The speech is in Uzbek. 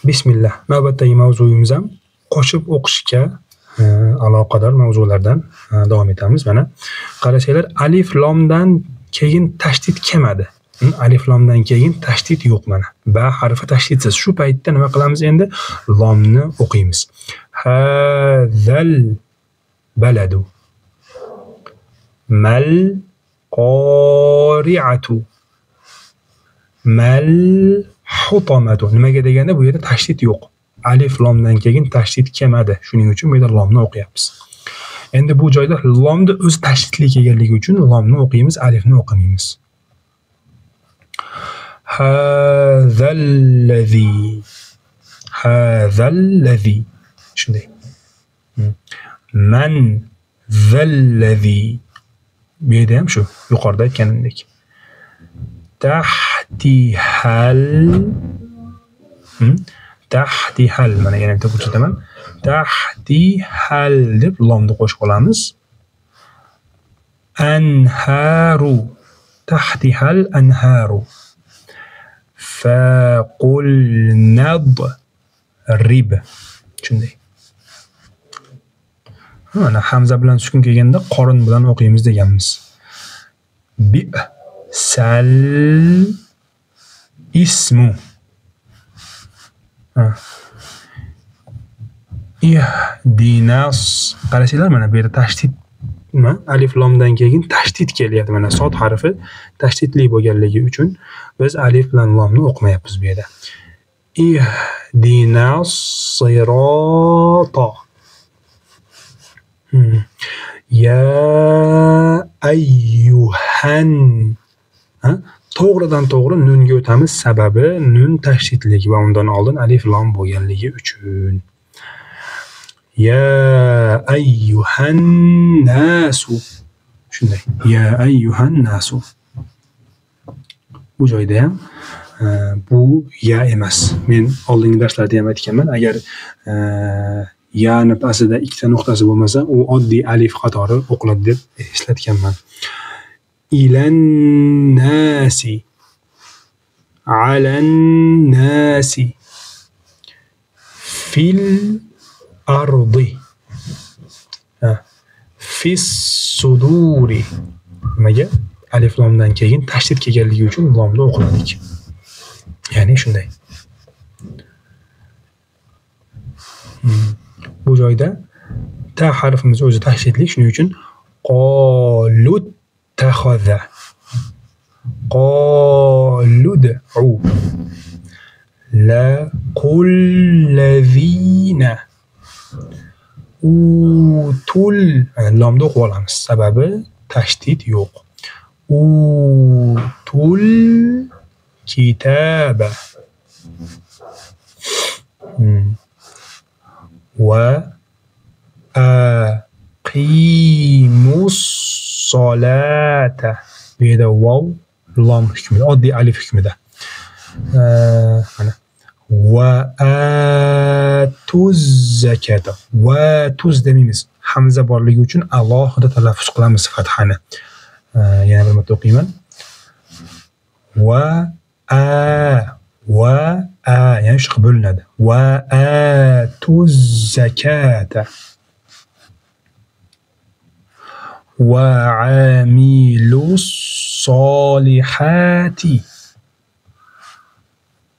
Bismillah. Navbatdagi mavzuyimiz ham qo'shib o'qishga aloqador mavzulardan davom etamiz. Mana qarasanglar, alif lomdan keyin tashdid kelmadi. Alif lomdan keyin tashdid yo'q mana. Ba harfi tashdidsiz. Shu paytda nima qilamiz endi? Lomni o'qiymiz. Hazal baladu. Mal qori'atu. Mal hutamatu. Nimaga deganda bu yerda tashdid yo'q. Alif lomdan keyin tashdid kelmadi. Shuning uchun bu yerda lomni o'qiyapmiz. Endi bu joyda lomni o'zi tashdidli kelganligi uchun lomni o'qiymiz, alifni o'qimaymiz. Hazallazi. Hazallazi. Shunday. Man zallazi. Bu yerda ham shu yuqorida aytganimdek. Tahtihal. Tahtihal. Mana yana bitta ko'rsataman. Tahtihal deb lomni qo'shib olamiz. Anharu. Tahtihal anharu. Faqul nadrib. Shunday. Mana hamza bilan sukun kelganda qorin bilan o'qiymiz deganmiz. Bi sal ismu. Ihdinas. Qarasanglar mana bu yerda tashdid nima? Alif lomdan keyin tashdid kelyapti. Mana sod harfi tashdidli bo'lganligi uchun biz alif bilan lomni o'qimayapmiz bu yerda. Ihdinas sirota. Ya ayyuhan. To'g'ridan to'g'ri nunga o'tamiz, sababi nun tashdidligi va undan oldin alif lom bo'lganligi uchun. Ya ayyuhan nasu. Shunday. Ya ayyuhan nasu. Bu joyda ham bu ya emas. Men oldingi darslarda ham aytganman, agar ya'ni pastida ikkita nuqtasi bo'lmasa, u oddiy alif qatori o'qiladi deb eslatganman. Ilan nasi, alan nasi, fil ardi, fis suduri. Nimaga? Alif lomdan keyin tashdid kelganligi uchun lomni o'qiladik. Ya'ni shunday. Bu joyda ta harfimiz o'zi tashdidli, shuning uchun qolut taxaza, qolud'u, la qullazina utul. Lomda o'qib olamiz, sababi tashdid yo'q. Utul kitaba va aqimus solata. Bu yerda vav lom hukmida, oddiy alif hukmida. Mana va atuz zakata. Va tuz demaymiz. Hamza borligi uchun alohida talaffuz qilamiz fathani. Yana bir marta o'qiyman. Va a va a, ya'ni shu bo'linadi. Va atuz zakata. Va amilus solihati.